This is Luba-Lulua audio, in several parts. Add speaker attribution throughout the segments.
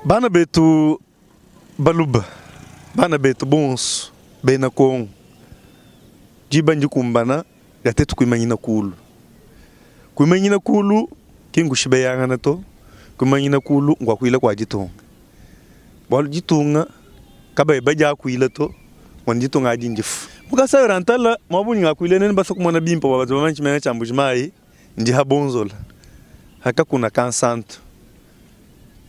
Speaker 1: Bana betu baluba, bana betu bonso bena Kongo, diba ndikumbana dia tetu kuimanyina kulu. Kuimanyina kulu ki nkushibeyangana to, kuimanyina kulu nkua kuyila kua ditunga. Bualu ditunga kabayi badiakuila to, mona ditunga adi ndifu. Mu Kasai Oriental muaba undi ngakuila nenu basue kumona bimpe bua badi bamanye tshimenga tshia Mbuji Mayi ndi ha Bonzola ha kakuna kansantu.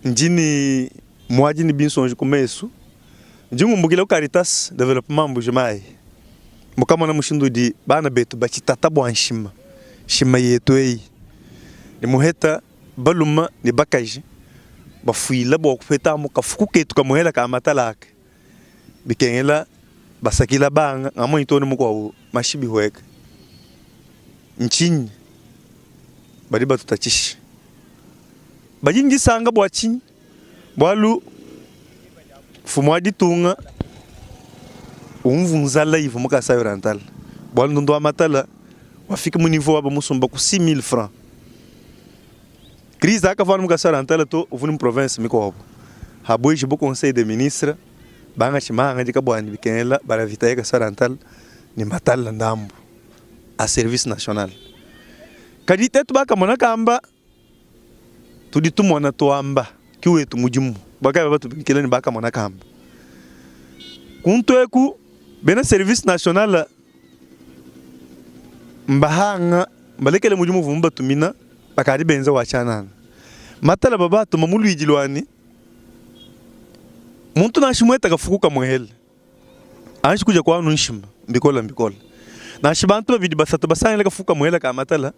Speaker 1: Ndi ne muadi ne binsonji ku mesu, ndi ngumbukila ku Caritas Developpement Mbuji Mayi mukamona mushindu udi bana betu batshitata bua nshima, nshima yetu eyi ne muheta baluma ne bakaji bafuila bua kupeta amu kafuku ketu kamuhela ka matala aka bikengela basakila banga ngamonyi too ne mukuabu mashi bihueka ntshinyi badi batutatshisha badi ne disanka bua tshinyi bualu mfumu wa ditunga umvu nzala ivua mu Kasai Oriental bualu ndundu wa matala wafika mu niveau wa bamusumba ku 6000 francs crise akavua anu mu Kasai Oriental to uvua ne mu province mikuabu habueji bu conseil des ministres bangatshi mahangadika bua ne bikengela ba ravitailler Kasai Oriental ne matala ndambu a service national kadi tetu bakamona kamba Tudi tumona tuamba, ki wetu mudimu, bakaya batubikila ne bakamona kamba. Kuntu eku bena service national mbahanga mbalekele mudimu uvua mubatumina bakadi benza wa tshianana. Matala babatuma mu luidi luanyi muntu nansha mueta kafuku kamuele. Anji kudia kuanu nshima mbikola mbikola. Nansha bantu babidi basatu basangile kafuka muela ka matala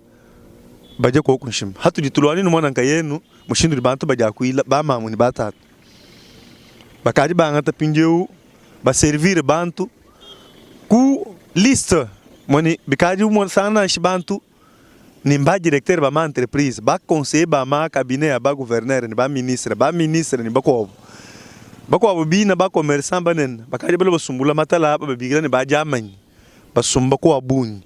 Speaker 1: badia koku nshima. Hatudi tuluani numona nkayenu mushindu udi bantu badiakuila ba mamu ne ba tatu. Bakadi bangata mpindieu ba servir bantu ku liste moni bikadi sangana nansha bantu ne mba directeur ba ma entreprise, ba conseiller ba ma cabinet ya ba gouverneur ne ba ministre, ba ministre ne bakuabu. Bakuabu bina ba commerçant banene bakadi balua basumbula matala aba babikila ne ba diamanyi basumba ku a bungi.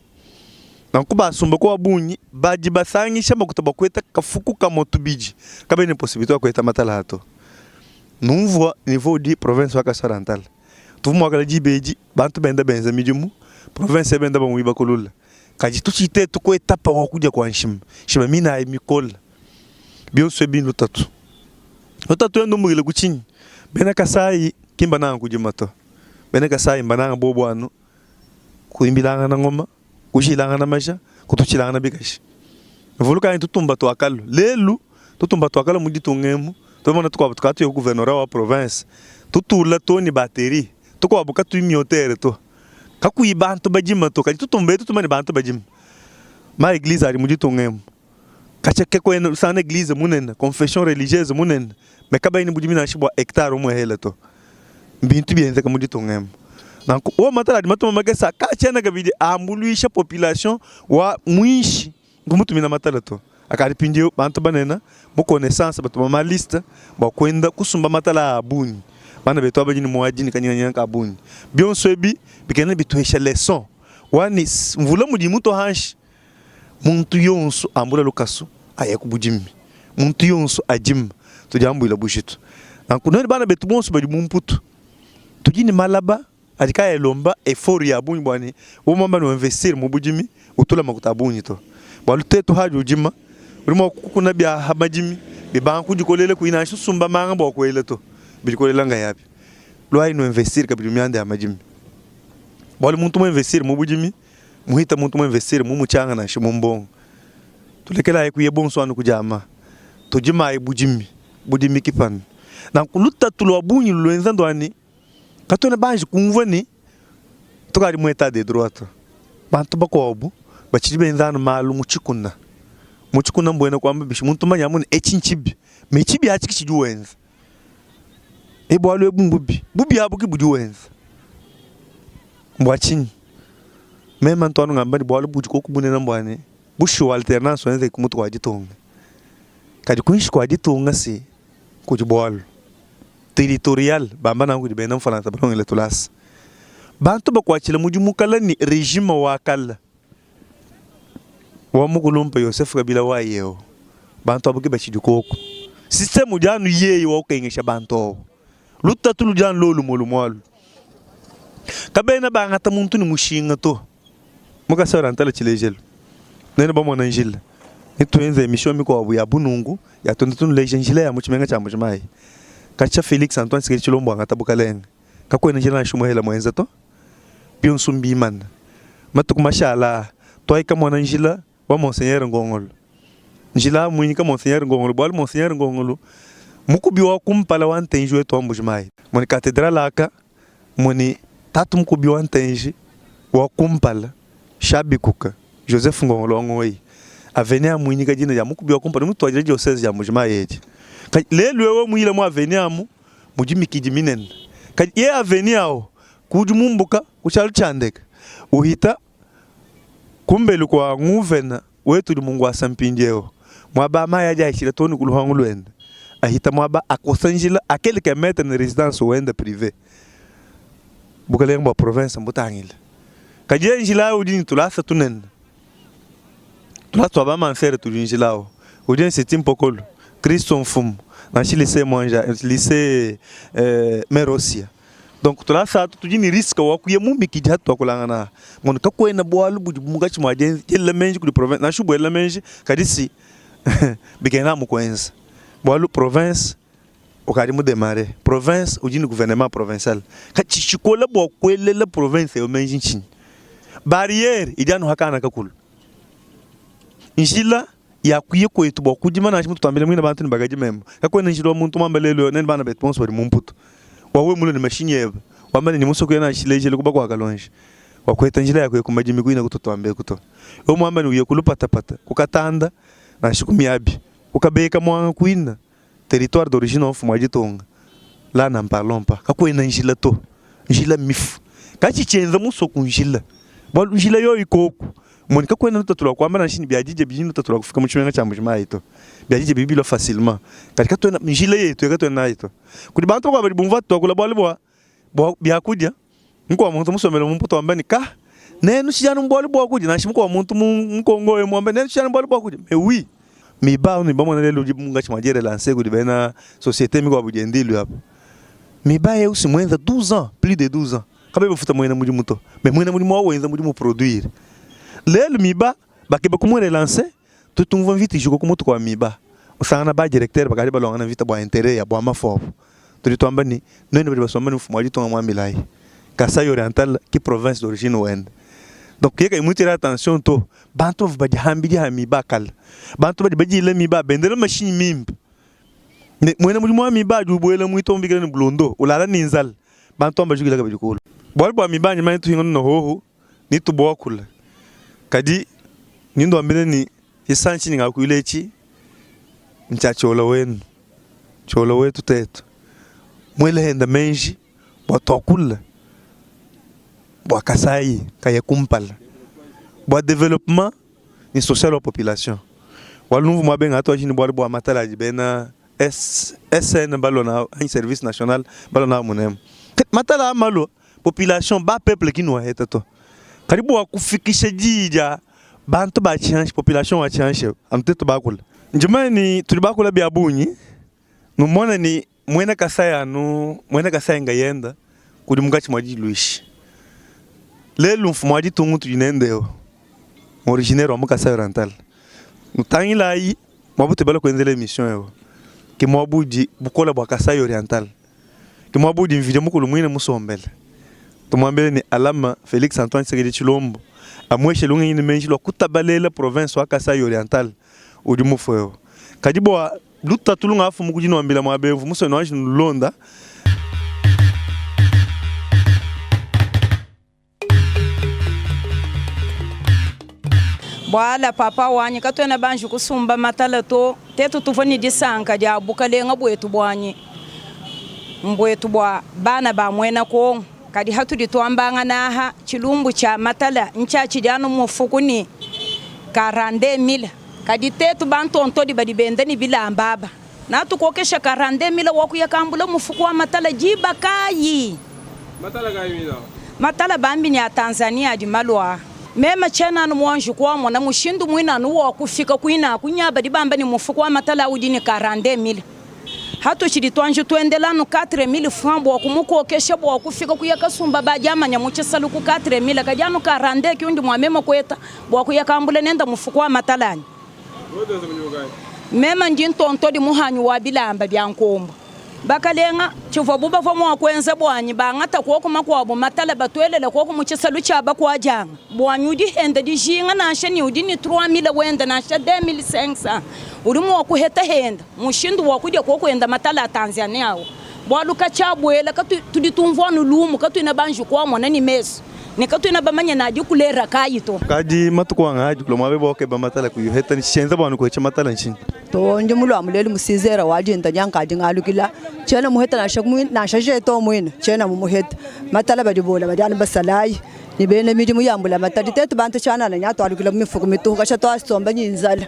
Speaker 1: Nanku basumba ku a bungi badi basangisha makuta bua kueta kafuku kamue tubidi kabena ne possibilite wa kueta matala to. Numvua niveau udi province wa Kasai Oriental tuvua muakala diba edi bantu benda benza midimu province benda bamuibakulula. Kadi tutshidi tetu ku etape wa kudia kua nshima, nshima minayi mikole. Bionso ebi n'lutatu. Lutatu elu ndumbukile ku tshinyi? Bena Kasayi ki mbananga kudima to. Bena Kasayi mbananga bobu anu kuimbilangana ngoma, kujilangana maja, kututshilangana bikashi. Nuvulukayi ne tutumba tua kalu. Lelu tutumba tua kalu mu ditunga emu, tumona tukuabu tukadi tuya ku gouvernorat wa province, tutula too ne batterie, tukuabu katuyi miotere to. Kakuyi bantu badima to, kadi tutumba etu tumanye bantu badima. Ma eglise adi mu ditunga emu katshia ke kuena usangana eglise munene, confession religieuse munene mais kabayi ne budimi nansha bua hectare umuehele to. Mbintu bienzeka mu ditunga emu. Nanku owo matala adi matuma makese kaatshiena kabidi ambuluisha population wa muinshi Nkumutumina matala to. Akadi mpindieu bantu banene mu connaissance batuma ma liste bua kuenda kusumba matala a bungi. Bana betu aba badi ne muadi ne kanyinganyinga ka bungi. Bionso ebi bikena bituhesha leçon wa ne mvula mudi mutua hanshi, muntu yonso ambula lukasu aya ku budimi, muntu yonso adima, tudiambuila bujitu. Nanku nuenu bana betu bonso badi mu Mputu, tudi ne malaba Adi kaayi alomba effort ya bungi bua ne wewe muamba ne investir mu budimi utula makuta a bungi to. Bualu tetu hadi udima udi mua kukuna bia ha madimi bibanga kudikolela kuyi nansha usumba manga bua kuela to, bidikolela ngayabi. Luayi nu investir kabidi mu mianda ya madimi. Bualu muntu mu investir mu budimi muhita muntu mu investir mu mutshianga nansha mu mbongo. Tulekelayi kuya bonso anu kudiama, tudimayi budimi, budimi ki panu. Nanku lutatu lua bungi luenza ndua ne Katuena banji kumvua ne, tukadi mu etat de droit to. Bantu bakuabu batshidi benza anu malu mu tshikuna. Mu tshikuna mbuena kuamba bishi? Muntu mumanye amu ne, etshi ntshibi, mais tshibi atshi ke tshidi wenza. E bualu ebu mbubi, bubi abu ke budi wenza. Mbua tshinyi? Meme ntu anu ngamba ne, bualu budi koku bunene mbua ne, bushuwa alternance wenzeke ku mutu kua ditunga, kadi kuinshi kua ditunga si kudi bualu. Territorial, bamba nanku kudi bena Mfualansa balongele tulasa. Bantu bakuatshila mudimu kale ne regime wa kale wa mukulumpe Yosefu Kabila wa yehu, bantu abu ke batshidi koku. Systeme udi anu yeye wa kukengesha bantu awu. Lutatu ludi anu lolu lumue lumue alu. Kabena bangata muntu ne mushinga to. Mu Kasai Oriental tshilejelu, nenu bamona njila, netuenze emission mikuabu ya bu nunku ya tuenda tunuleja njila ya mu tshimenga tshia Mbuji-Mayi. Katshia Felix Antoine Tshisekedi Tshilombo wangata bukalenge, kakuena njila nansha umue hela muenza to. Bionso mbimana. Matuku mashala aa, tuayi kamona njila wa Monseigneur Ngongolo. Njila muinyika Monseigneur Ngongolo bualu Monseigneur Ngongolo mukubi wa kumpala wa ntenji wetu wa Mbuji-Mayi. Muni cathedrale aka muni tatu mukubi wa ntenji wa kumpala Shabikuka Joseph Ngongolo wa Ngoyi avenue amuinyika dina dia mukubi wa kumpala mutuadila diocese dia Mbuji-Mayi edi. Kadi lelu ewu muyila mu avenue amu mudi mikidi minene. Kadi ye avenue awu kudi mumbuka ku tshialu tshia ndeke uhita Kumbelu kua nguvena wetu udi munguasa mpindieu, muaba a mayi adi ahitshila too ne ku luhangu luende, ahita muaba akosa njila a quelques metres ne residence wende prive. Bukelenge bua province mbutangile. Kadi ye njila au udi ne tulasa tunene, tulasa tua ba mansere tudi njila au, udi Institut Mpokolo, Kristo Mfumu, nansha lycee Mwanja, lycee Merosia. Donc tulasa atu tudi ne risque wa kuya mu mikidi atu tuakulangana ngono kakuena bualu budi munkatshi mua diela meji kudi province nansha ubuela meji kadi si bikena amu kuenza bualu province ukadi mu demarrer province udi ne gouvernement provincial kadi tshikola bua kuelela province eu meji ntshinyi barriere idi anu hakana kakulu njila ya kuya kuetu bua kudima nansha mutu tuambila muina bantu ne bakadi mema kakuena njila wa muntu muamba lelu nene bana betu bonso badi mu mputu wawe mulue ne mashinyi ebe wamba ne ndi musue kuya nansha tshilejelu ku bakua kalonji wakueta njila ya kuya ku madimi kuina kutu tuamba eku to wewe muamba ne uye ku lupatapata ku katanda nansha ku miabi ku kabeka muanga kuina Territoire d'origine wa mfumu wa ditunga la n'en parlons pas kakuena njila to njila mifu katshi tshienza musoku njila bualu njila yoyi koku moni kakuena lutatu lua kuamba nansha ne bia didia bidi lutatu lua kufika mu tshimenga tshia Mbuji-Mayi to bia didia bidi bilua facilement kadi katuena njila yetu katuena nayi to kudi bantu bakuabu badi bumvua tuakula bualu bua bua biakudia mukuabu muntu musombele mu Mputu wamba ne ka nenu tshidi anu bualu bua kudia nansha mukuabu muntu mu Congo wamba nenu tshidi anu bualu bua kudia mais oui miba ni bamona lelu udi munkatshi mua direlancer kudi bena societe mikuabu dienda ilua apa miba eu si muenza 12 ans plus de 12 ans kabayi bafuta muena mudimu to mais muena mudimu wa wenza mudimu produire lelu miba bakeba kumu relancer tutumvua mvita ijuka ku mutu kua miba usangana ba directeur bakadi baluangana mvita bua interet ya bua mafu abu tudi tuamba ni nuenu badi basomba ne mfumu wa ditunga muambilayi Kasai Oriental ki province d'origine wende donc ye kayi muitira attention to bantu bavua badihambidi ha miba kala bantu badi badila miba bendela mashinyi mimpe ne muena mudimu wa miba adi ubuela muitu bamubikila ne bulondo ulala ne nzala bantu amba bajukila kabidi kulu bualu bua miba anyi manyi tuhingana ne hohu ni tubuakula kadi ni nduambile ni tshisanji tshindi ngakuila etshi ntshia tshiola wenu tshiola wetu tetu muele henda menji bua tuakula bua Kasai kaya kumpala bua developpement ni social wa population bualu numvu muabenga atuaji ni bualu bua matala adi bena SN balua nawu anyi service national balua nawu munemu matala a malua population ba peuple ki nuaheta to kadi bua kufikisha diyi dia bantu ba tshianshi population wa tshianshi anu tuetu bakula ndimanye ni tudi bakula bia bungi numone ni Muena Kasai anu muena Kasai ngayenda kudi munkatshi mua diluishi. Lelu mfumu wa ditunga utudi nende eu originaire wa mu Kasai Oriental. Nutangilayi muaba utudi balue kuenzela emission eu ke muaba udi bukole bua Kasai Oriental, ke muaba udi Mvidi Mukulu muine musombele. Tumuambile ne alama Felix Antoine Tshisekedi Tshilombo amueshe lungenyi ne meji lua kutabalela province wa Kasai Oriental udi mufue eu. Kadi bua Lutatu lungafumu ku dinuambila muaba eu, musue nuanji nulonda.
Speaker 2: Buala papa wanyi katuena banji kusumba matala to, tetu tuvua ne disanka dia bukalenga buetu buanyi mbuetu bua bana ba muena Kongo, kadi hatudi tuambangana aha tshilumbu tshia matala ntshia tshidi anu mufuku ne 42.000. Kadi tetu bantontodi badi benda ne bilamba aba, natukokesha 42.000 wa kuya kambula mufuku wa matala diba kayi?
Speaker 3: Matala kayi mina?
Speaker 2: Matala bambi ne a Tanzania adi malua. Mema tshiena anu muanji kuamona mushindu muina anu wa kufika kuina aku nya badi bamba ne mufuku wa matala udi ne 42.000. Hatutshidi tuanji tuendela anu 4000 francs bua kumukokesha bua kufika kuya kasumba badiamanya mu tshisalu ku 4000 kadi anu 42 ki undi mua mema kueta bua kuya kambula nenda mufuku wa matala anyi. Mema ndi ntontodi muhanyi wa bilamba bia nkombo. Bakalenga, tshivuabu bavua mua kuenza buanyi bangata kuoku makuabu matala batuelela kuoku mu tshisalu tshia bakuadianga buanyi udi henda dijinga nansha ni udi ni 3000 wenda nansha 2500 udi mua kuheta henda mushindu wa kudia kuoku enda matala a Tanzania awu bualu katshiabuela katu tudi tumvua anu lumu katuena banji kuamona ni mesu ne katuena bamanye ne adi kulera kayi to.
Speaker 1: Kadi matuku anga adi kula muabe bua kukeba matala kuyuheta ne tshienza bua nukuhetsha matala ntshinyi?
Speaker 3: To ndi mulua mulelu mu 6 heures wa dinda nya nkadi ngalukila tshiena muheta nansha nansha jeton muine tshiena mumuheta matala badi bola badi anu basalayi ne bena midimu ya mbulamatadi tetu bantu tshianana nya tualukila mu mifuku mituhu kasha tuasomba nyi nzala.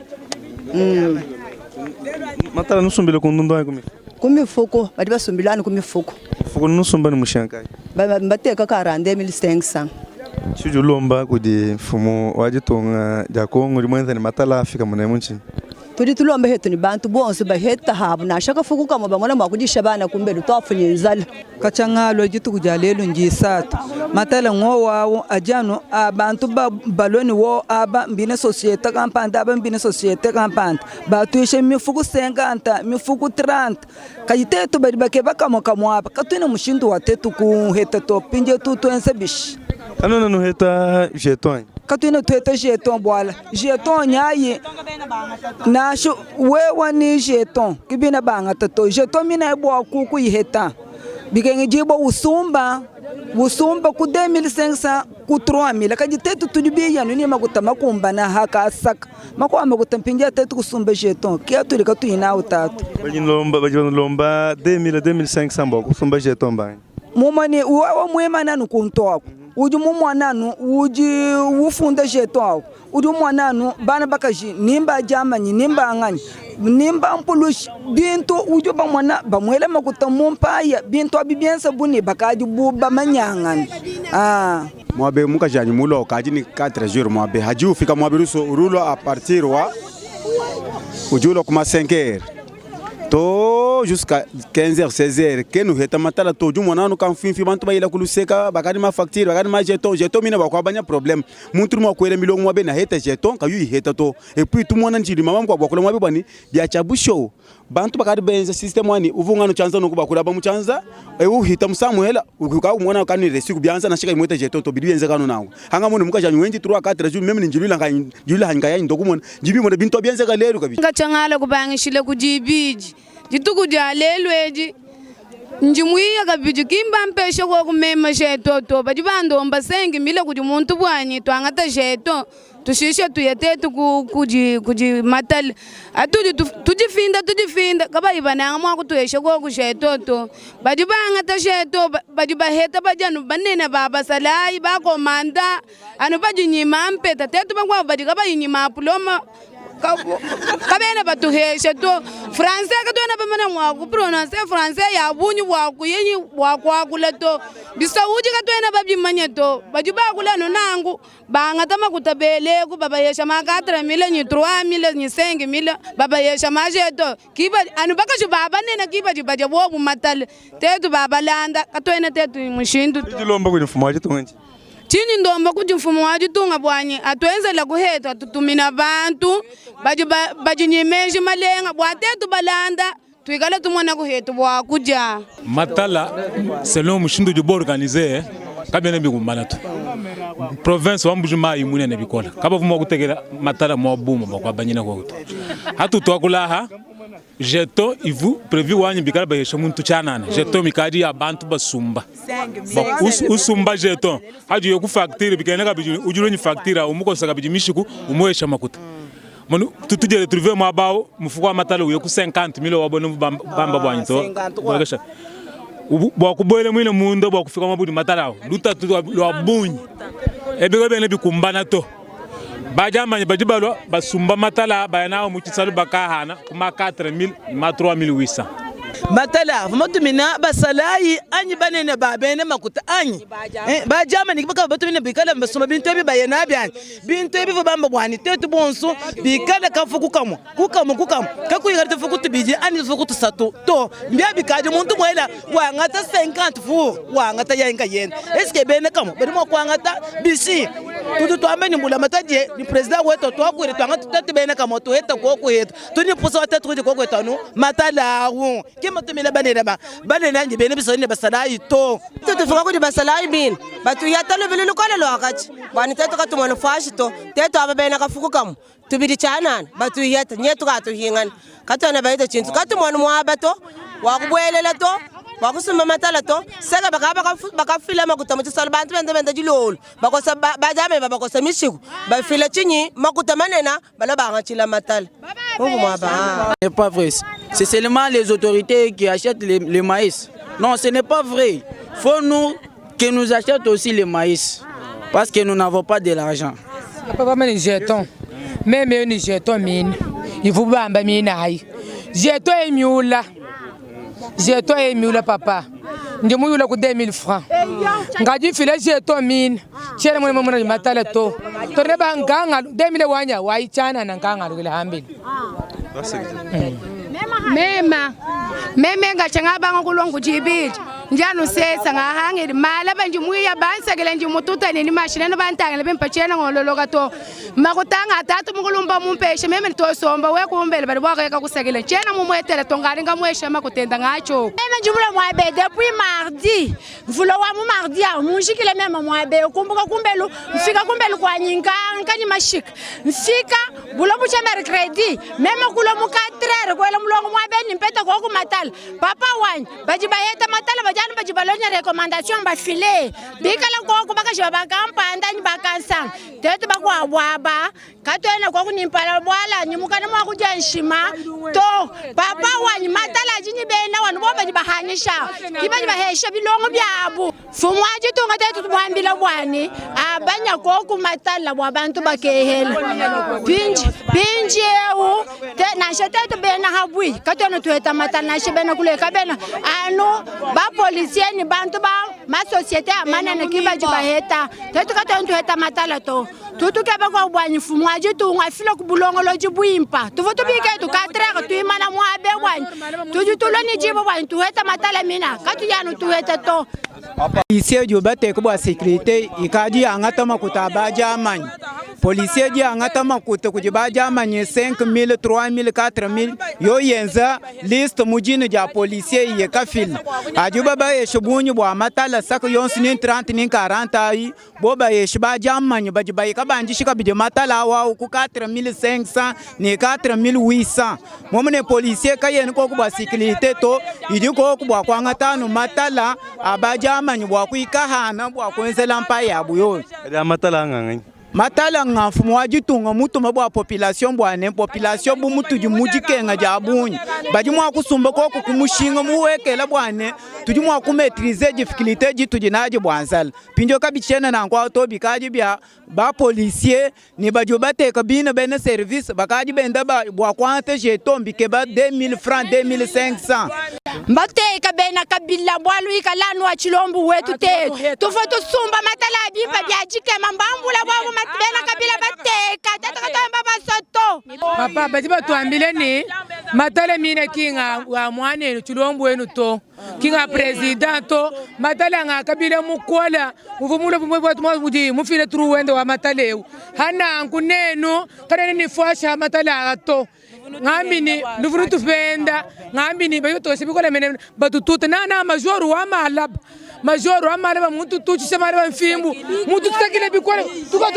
Speaker 1: Matala nusumbile ku ndundu anyi ku mifuku?
Speaker 3: Ku mifuku badi basumbila anu ku mifuku.
Speaker 1: Mifuku nusumba ne mushinga kayi?
Speaker 3: Bateka 42500.
Speaker 1: Tshiudi ulomba kudi mfumu wa ditunga dia Congo udi muenza ne matala afika munemu ntshinyi?
Speaker 3: Tudi tulomba hetu ne bantu bonso baheta habu nansha kafuku kamue bamona mua kudisha bana kumbelu tuafu ne nzala.
Speaker 4: Katshia ngalua dituku dia lelu ndisatu, matala ngowu awu adi anu a bantu balue ne wowu aba mbine societe kampanda aba mbine societe kampanda batuishe mifuku 50 mifuku 30 kadi tetu badi bakeba kamue kamue aba katuena mushindu wa tetu kuheta to mpindieu tu tuenza bishi?
Speaker 1: Kanuena nuheta jeton anyi?
Speaker 4: Katuena tuheta jeton buala jeton nyayi nansha wewa ni jeton kibina bangata to jeton minayi bua kuyiheta bikengedibua usumba usumba ku 2500 ku 3000 kadi tetu tudi biyanu ne makuta makumbana hakasaka makuabu makuta mpindieu tetu kusumba jeton ke atudi katuyi nawu tatu.
Speaker 1: Badi banulomba 2000 2500 bua kusumba jeton mbanganyi?
Speaker 4: Mumue ne wewe muimane anu kuntu aku udi mumone anu udi ufunda jeton au udi umona anu bana bakaji ni mbadiamanyi ni mbanganyi ni mbampulushi bintu udi ubamona bamuela makuta mu mpaya bintu abi bienza bu ne bakadi bu bamanyangana.
Speaker 5: Muabe mukajanyi mulua ukadi ni 4 jours muabe hadi ufika muabe ruso urulua a partir wa udi ulua kuma 5 heures to jusqu'à 15 heures 16 heures ke nuheta matala to udi umona anu kamfuimfui bantu bayila ku luseka bakadi ma facture bakadi ma jeton jeton mine bakuabanya problème muntu udi mua kuela milongo muabe ne aheta jeton kayi uyiheta to et puis tumona ntshidi mama mukuabu wakula muabe bua ne biatshia bushowu bantu bakadi benza système wani uvunga anu tshianza nunku bakulaba mu tshianza eu uhita musangu muhela uka umona kanu reçu ku bianza nansha kayi muheta jeton to bidi bienzeka anu nanku hanga mone mukajanyi wendi 3 4 jours meme ne njiluila nkayi njiluila hanyi nkayanyi ndokumona njibi bintu bienzeka lelu kabidi.
Speaker 6: Katshia kubangishile ku dibidi dituku dia lelu edi ndi muiya kabidi ki mbampeshe koku mema jeton to badi bandomba 5000 kudi muntu buanyi tuangata jeton tushishe tuye tetu kudi kudi matala atudi tudifinda tudifinda kabayi bananga mua kutuesha koku jeton to badi bangata jeton badi baheta badi anu banene ba basalayi bakomanda anu badi nyima mpeta tetu bakuabu badi kabayi nyima puloma kabena batuhesha to français katuena bamana mua kuprononcer français ya bungi bua kuyenyi bua kuakula to bisaudi katuena babimanya to badi bakula anu nangu bangata makuta beleku babayesha ma 4000 ni 3000 ni 5000 babayesha majeto kiba anu bakaji babanene kibadi badia bobu matale tetu babalanda katuena tetu mushindu to.
Speaker 1: Dilomba kudi mfumu wa ditunga ntshinyi?
Speaker 6: Tshini ndomba kudi mfumu wa ditunga buanyi atuenzela kuhetu atutumina bantu badi badi ni meji malenga bua tetu balanda tuikale tumona kuhetu bua kudia.
Speaker 7: Matala selon mushindu udi organiser kabiena bikumbana to province wa Mbuji-Mayi munene bikola kabavu mua kutekela matala mua buma bua kuabanyina koku to hatu tuakulaha jeton ivu prévu wanyi bikala bayesha muntu tshianana jeton mikadi ya bantu basumba usumba jeton hadi yo ku facture bikene kabidi ujulonyi facture umukosa kabidi mishiku umuesha makuta manu tutuje retrouver mwa bao mufuko wa matala uye ku 50000 wabona bamba bwanyi to bwakasha bua kubuela muine munda bua kufika mabudi matala awo lutatu lua bungi ebiko bene bikumbana to bajamanya badi balua basumba matala baya nawo mu tshisalu bakahana kuma 4000 ma 3800.
Speaker 8: Matala avua matumina basalayi anyi banene ba bena makuta anyi? Eh, ba Germany bakavua batumine bikale basumba bintu ebi baye nabi anyi? Bintu ebi bivua bamba bua ne tuetu bonso bikale kafuku kamue kukamue kukamue kakuyi tufuku tubidi anyi tufuku tusatu to. Mbia bikadi muntu muela wangata 50 four wangata yeye nkayende. Eske bena kamue badi mua kuangata bishi? Tudi tuamba ne mbulamatadi ni president wetu tuakuile tuangata tuetu bena kamue tuheta koku hetu tudi pusa wa tetu kudi koku hetu anu matala awu ke matumina banene ba banene anyi bena biso ne basalayi to.
Speaker 9: Tutufika kudi basalayi bina batuyata lubili lukole lwakachi bwani tetu katumona fashi to tetu aba bena kafuku kamu tubidi chanana batuyata nye tukatuhingana katwana baita chintu katumona mwaba to wakubwelela to wakusumba matala to seka bakaba bakafila makuta muchisolo bantu benda benda dilolo bakosa bajame babakosa mishiku bafila chinyi makuta manena bala bangachila matala Mungu mwaba.
Speaker 10: Ce n'est pas vrai. C'est seulement les autorités qui achètent le maïs. Non, ce n'est pas vrai. Faut nous que nous achètent aussi le maïs parce que nous n'avons pas de l'argent.
Speaker 11: Papa mani jeton. Meme ni jeton mine. Ivubamba mine ayi. Jeton emiula. Jeton emiula papa. Ndi muyula ku 2000 francs. Ngadi file jeton mine. Chele mwana mwana matala to. Torne ba nganga 2000 wanya waichana na nganga lukile hambili.
Speaker 6: Mema meme ngatsha ngabanga kulonga jibiji njanu sesa ngahangeli mala banje muya bansakele nje mututa nini mashina bantangele bempachena ngololoka to makutanga atatu mukulumba mumpeshe meme tosomba we kumbele bali bwakeka kusakile chena mumwetele tongali ngamwesha makutenda ngacho.
Speaker 12: Meme njibula mwabe depuis mardi mvulo wa mu mardi awo munjikile meme mwabe kumbuka kumbelu mfika kumbelu kwa nyinka nkanyi mashika mfika bulo bucha mercredi meme kulo mu 4 kwela mulongo mwabe nimpeta kwa kumatala papa wanyi baji bayeta matala bajani baji balonya recommandation bafile bikala koko bakashiba bakampanda nyi bakansanga tetu bakwabwaba katwena kwakunimpala bwala nyimukana mwakuja nshima to papa wanyi matala ajinyi bena wanu bo baji bahanyisha kibaji bahesha bilongo byabu fumu ajitunga tetu tumwambila bwani abanya koku matala bwa bantu bakehela pinji pinji eu te nashe tetu bena habwi katwena tuheta matala nashe bena kuleka bena anu ba policier ni bantu ba masosiete amanene kibaji baheta tetu katwena tuheta matala to tutukebe kwa bwanyi fumu ajitunga afile kubulongoloji bwimpa tuvu tubike tukatreka tuimana mwabe bwanyi tuji tuloni jibo bwanyi tuheta matala mina katuyanu tuheta to.
Speaker 13: Policier udi bateka bua sécurité ikadi yangata makuta abajamanyi policier di yangata makuta kudi bajamanyi 5000 3000 4000 yo yenza liste mujini dia policier ye kafila adi babayesha bunyi bua matala saka yonso ni 30 ni 40 ayi bo bayesha bajamanyi badi bayika bandisha kabidi matala awawu ku 4500 ni 4800 momune policier kayeni koku bua sécurité to idi koku bua kuangatanu matala abajamanyi bua kuikahana bua kuenzela mpa yabu yoyo.
Speaker 1: Kadi matala anganganyi.
Speaker 13: Matala nga mfumu wa ditunga mutuma bua population bua ne population bu mutudi mu dikenga dia bungi badi mua kusumba koku ku mushinga muwekela bua ne tudi mua kumaîtriser difficulté ditudi nadi bua nzala pindio kabitshiena nanku to bikadi bia ba policier ni badi bateka bina bena service bakadi benda ba bua kuangata jeton bikeba 2000 francs 2500.
Speaker 12: Mbateka bena kabila bwalu ikalanu wa chilombu wetu tetu tuvo tusumba matala abimpa bya jikema mbambula bwabu bena kabila bateka tata katamba basoto.
Speaker 11: Papa badi batuambile ni matala mine kinga wa mwanenu chilombu wenu to kinga president to matala nga kabila mukola muvumula bumwe mudi mufile turu wende wa mataleu hana nkunenu kanene ni fwasha matala to ngambini luvunu tufenda ngambini bayo to sebikola mene batututa na na majoru wa malab majoru wa malab muntu tuchisha malab mfimbu muntu tutakile bikola tuka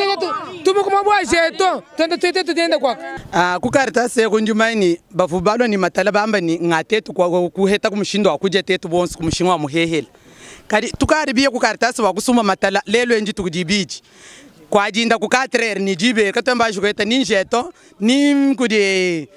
Speaker 11: tumukuma bwa jeto twende twete tutenda kwaka.
Speaker 14: Ku karitasi kunjumaini bavu balwa ni matala bamba ni ngatetu kwa kuheta kumushindo wa kuja tetu bonso kumushingo wa muhehela kadi tukaribia ku karitasi wa kusuma matala lelo enji tukudibiji kwajinda ku 4 ni jibe katamba shukweta ni njeto ni kudi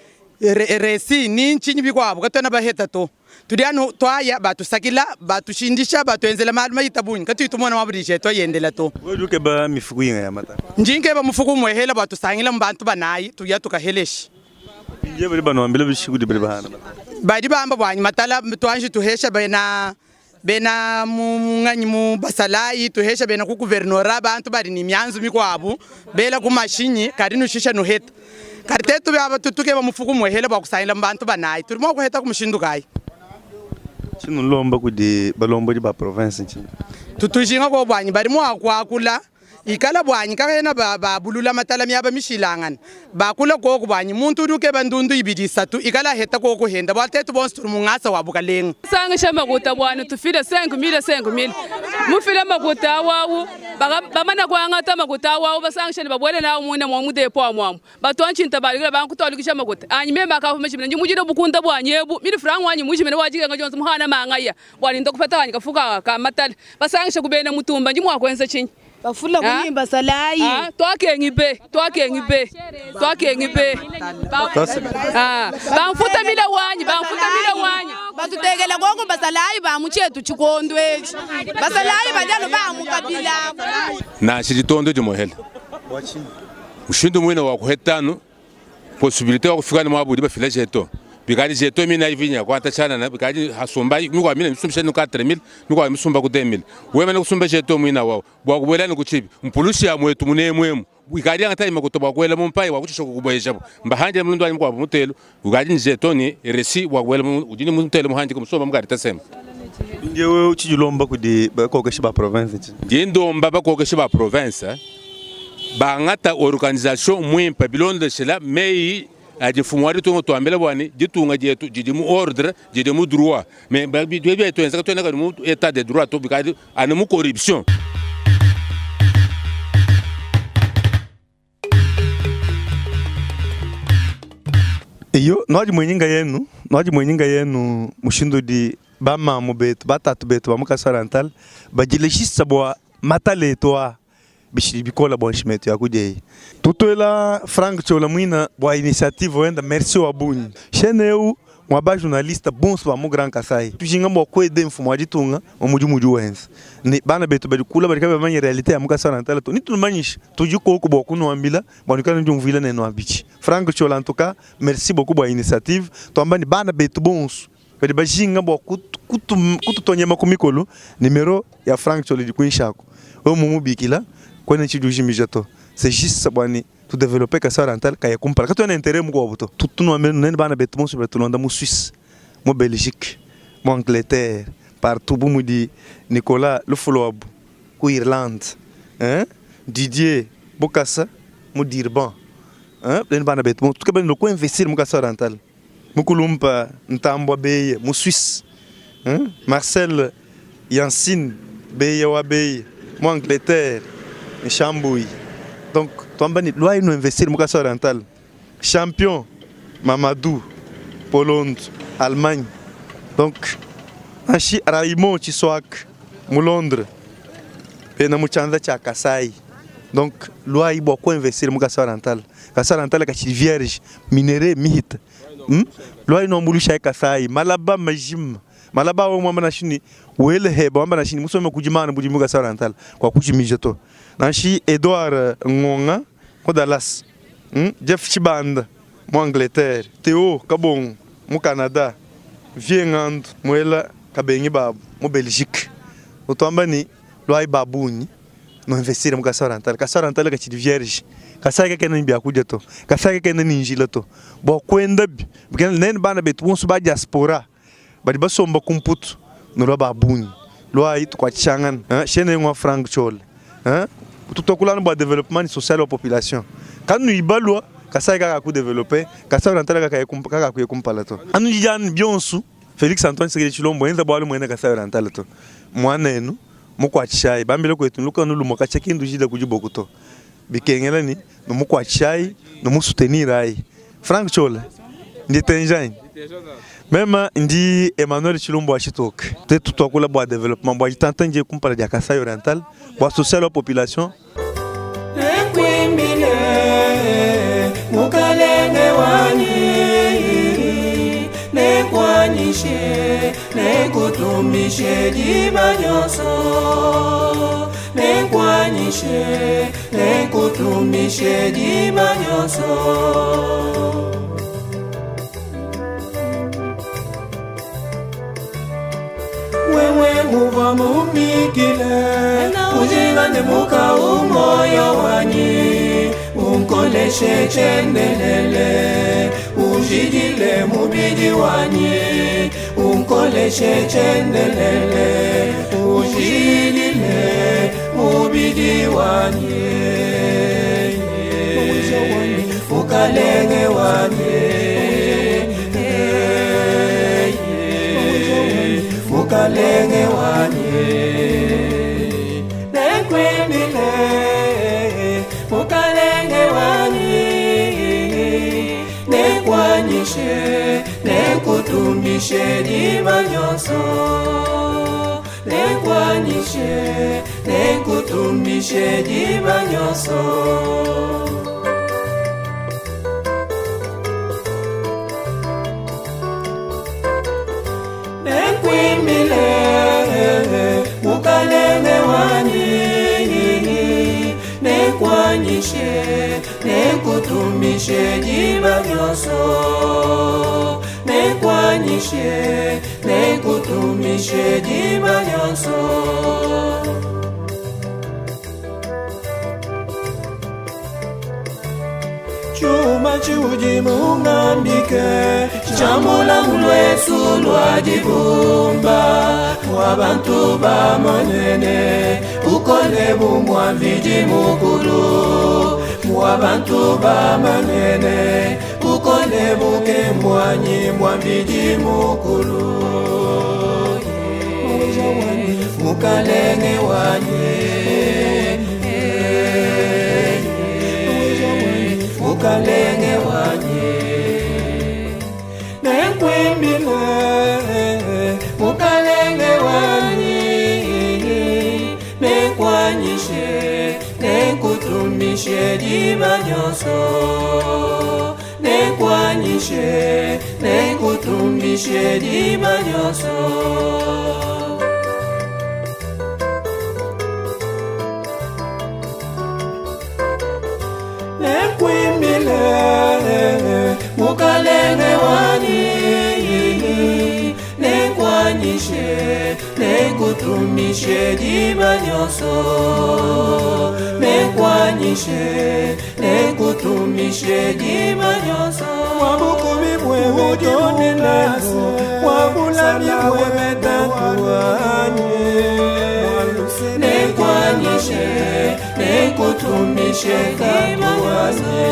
Speaker 14: resi ni nchinyi bikwabo katona baheta to tudi anu twaya batusakila batushindisha batuenzela malu mayitabunyi katuitumona wabudishe twayendela to.
Speaker 1: Wewe ba mifuku yinga ya matala.
Speaker 14: Njinke ba mufuku mwehela batusangila mbantu banayi tuya tukahelesha.
Speaker 1: Pinje bali banwambila bishiku di bali bahana.
Speaker 14: Badi bamba bwanyi matala twanji tuhesha bena bena mu nganyi mu basalayi tuhesha bena ku guvernora bantu badi ni myanzu mikwabu bela ku mashinyi kadi nushisha nuheta kadi tetu byaba tutukeba mufuku mwehele bwa kusayila bantu banayi tuli mwa kuheta ku mushindu kayi.
Speaker 1: Tshinulomba kudi balombodi ba province ntshinyi?
Speaker 14: Tutujinga ko bwanyi badi mwa kuakula ikala bwanyi kakena babulula matala miaba mishilangana bakula koku bwanyi muntu udi ukeba ndundu ibidi isatu ikala heta koku henda bwa tetu bonso tuli mungasa wa bukalenga.
Speaker 15: Sangisha makuta bwana tufile 5000 5000 mufile makuta awawu bamana kwangata makuta awawu basangisha ne babwele nawo mwina mwa mudepo amwamu batwanchinta balikila bankutwalikisha makuta anyi mema akafuma chimene njimujire bukunda bwanyebu mili frangu wanyi mujimene wajikenga jonse muhana mangaya bwani ndokupata wanyi kafuka ka matale basangisha kubena mutumba njimwakwenza chinyi
Speaker 6: bafula kunyimba salayi.
Speaker 15: Twakengi be twakengi be twakengi be bamfuta mila wanyi bamfuta mila wanyi
Speaker 6: batutekela kongo basalayi bamuchetu chikondo echi basalayi balyalo bamukabila
Speaker 16: na shijitondo jimohela mushindu mwine wa kuhetanu possibilité wa kufika ni mwabudi bafila jeto bikali jeto mina ivinya kwata chana na bikali hasumba mikwa mina misumbisha ni 4000 mikwa misumba ku 2000 wema ni kusumba jeto mwina wao bwa kubwela ni kuchibi mpulushi ya mwetu munemwemu ikali anga taima kutoba kwela mumpai wa kuchisha kukubwesha mbahanje mlundu anyi kwa mutelo ukali ni jeto ni resi wa kwela udini mutelo muhanje kumusomba mukali tasema.
Speaker 1: Njewe uchijulomba kudi bakokeshi ba province nchi?
Speaker 16: Ndi ndomba bakokeshi ba province bangata organisation mwimpa bilondeshela mei adifumu wadi tunga tuambela bwani ditunga dietu didi mu ordre didi mu droit mais bia tuenza tuenda mu état de droit to bikadi ani mu corruption.
Speaker 1: Iyo nwaji mwenyinga yenu nwaji mwenyinga yenu mushindu di bamamu betu batatu betu ba mukasa oriental bagileshisa bwa matale toa bishiri bikola bwa nshimetu ya kujeyi tutwela Frank Chola mwina bwa initiative wenda merci wa bunyi chaîne eu mwa ba journaliste bons ba mu Grand Kasai tujinga bwa kwede mfumo wa ditunga wa muji muji wenza ni bana betu bali kula bali kabe manye realite ya mukasa oriental to nitumanyisha tujiko ko bwa kunuambila bwa nikana njumvila neno abichi Frank Chola en tout cas merci beaucoup bwa initiative twamba ni bana betu bons bali bajinga bwa kututonyema ku mikolo numero ya Frank Chola dikwinshako o mumubikila kwene chidujimija to c'est juste bwani tu développer Kasai oriental kaya kumpala katona intérêt mu kwa buto tutunwa nene bana betu monso betulonda mu Suisse mu Belgique mu Angleterre partout bu mudi Nicolas Lufulob ku Irlande hein Didier Bokassa mu Durban hein nene bana betu monso tukabani lo ko investir mu Kasai oriental mukulumpa Ntambwa Beye mu Suisse hein Marcel Yansine Beye wa Beye mu Angleterre Chambouy. Donc, twamba ni loi nous investir mu Kasai oriental. Champion Mamadou Pologne, Allemagne. Donc, anshi Raymond Chiswak mu Londres. Pena mu chanza cha Kasai. Donc, loi ibwa ko investir mu Kasai oriental. Kasai oriental ka chi vierge minere mihita. Loi no mbulusha Kasai malaba majim. Malaba wa mwamba na shini wele heba mwamba na shini musome kujimana budi mu Kasai oriental kwa kujimija to. Nanshi Edouard Ngonga ko Dallas. Jeff Chibanda mu Angleterre, Theo Kabong mu Canada, Viengand Mwela Kabengi babu mu Belgique. Utwamba ni lwai babunyi no investir mu Kasai oriental. Kasai oriental ka chidi vierge. Kasai ka kena bia kuja to. Kasai ka kena ninjila to. Bo kwenda bi. Nene bana betu bonso ba diaspora. Badi basomba kumputu no lwa babunyi. Lwai tukwachangana. Chaîne ngwa Frank Chole. Hein? Tutokulana bwa développement social wa population. Kanu ibalwa Kasai kaka ku développer, Kasai oriental kaka kaka ku kumpala to. Anu jan bionsu Félix Antoine Tshisekedi Tshilombo enza bwalu mwene Kasai oriental to. Mwana enu mukwachai bambile kwetu luka nulumo kachekindu jida kujiboku to. Bikengela ni no mukwachai no musutenir ai. Frank Chola ndi tenjain. Mema ndi Emmanuel Tshilombo achitoke. Te tutokula bwa développement bwa jitanta nje kumpala dia Kasai oriental bwa social wa population.
Speaker 17: Nekwimbile mukalenge wanyi nekwanyishe nekutumbishe diba nyonso nekwanyishe nekutumbishe diba nyonso. Mumbikile ujingane muka umoyo wanyi unkoleshe chendelele ujidile mubidi wanyi unkoleshe chendelele ujidile mubidi wanyi ukalenge wanyi ukalenge wanyi nekwimbile ukalenge wanyi nekwanyishe nekutumbishe diba nyonso nekwanyishe nekutumbishe diba nyonso nekwimbile ukalenge wanyi nekwanyishe nekutumbishe diba nyonso nekwanyishe nekutumbishe diba nyonso chuma chiudi mungambike chamula mulwesu lwa dibumba mwa bantu bamonene ukole bumwa mvidi mukulu mwa bantu bamanene ukole buke mwanyi mwa mvidi mukulu mukalenge wanye mukalenge wanye nekwimbile mukalenge wanyi nekwanyishe nekutumbishe diba nyonso nekwanyishe nekutumbishe diba nyonso nekwimbile mukalenge wanyi nekwanyishe nekutumbishe diba nyonso nekwanyishe nekutumbishe diba nyonso wabukubi bwewe tonenako wabulami bwewe tatuanye nekwanyishe nekutumbishe katuanye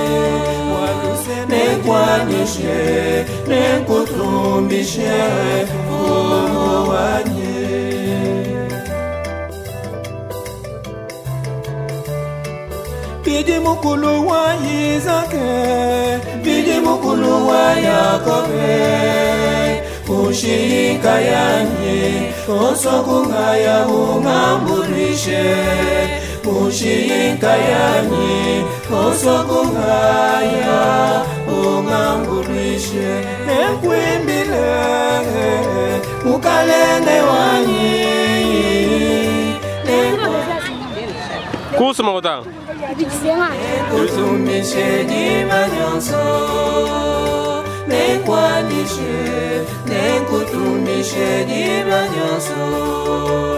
Speaker 17: nekwanyishe nekutumbishe wanye Bidi mukulu wa Isake, bidi mukulu wa Yakobe, kushika yanyi, osokungaya ungambulishe, kushika yanyi, osokungaya ungambulishe, nekwimbile mukalenge wanyi.
Speaker 18: Kuhusu makuta.
Speaker 17: Nekutumbishe diba nyonso nekwanyishe nekutumbishe diba nyonso.